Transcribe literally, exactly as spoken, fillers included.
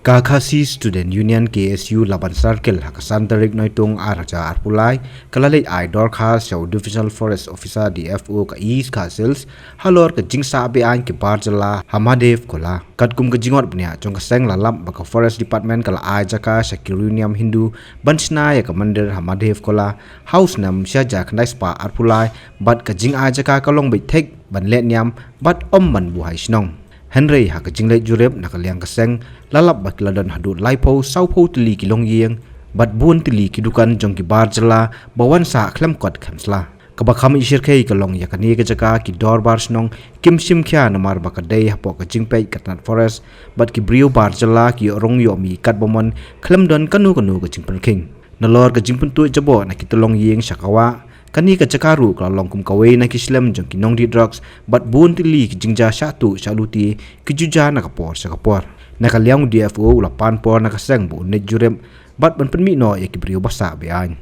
Ka Khasi Student Union, K S U, Laban Circle, ha ka san tarik Naitung ar hajar arphew lai, ka la leit ai dorkhas sha u Divisional Forest Officer, D F O, ka East Khasi Hills, halor ka jingsah beaiñ ki bar jylla ha Mahadev Khola. Katkum ka jingot bniah jong ka seng, la lap ba ka Forest Department ka la ai jaka sha ki riewniam Hindu ban shna ïa ka mandir ha Mahadev Khola ha u snem shi hajar khyndai spah arphew lai, bad ka jingai jaka ka long beit thik ban leh niam bad ym ban buhai shnong. Hynrei ha ka jingleit jurip na ka liang ka seng, la lap ba ki la don haduh laiphew sawphew tylli ki longïing bad bun tylli ki dukan jong ki bar jylla ba wan sah khlem kot khlem sla. Kaba kham ishyrkhei ka long, ïa kane ka jaka ki dorbar shnong kim shim khia namar ba ka dei hapoh ka jingpeit ka tnat forest, bad ki briew bar jylla ki ïoh rung ïoh mih katba mon khlem don kano kano ka jingpynkheiñ. Nalor ka jingpyntuid jaboh na kita longïing sha ka wah, kane ka jaka ruh ka la long kum kawei na ki shlem jong ki nongdih drugs bad bun tylli ki jingjia shah tuh shah lute ki ju jia na ka por sha ka por. Na ka liang u D F O u la pan por na ka seng ba un leit jurip bad ban pynmih noh ïa ki briew ba sah beaiñ.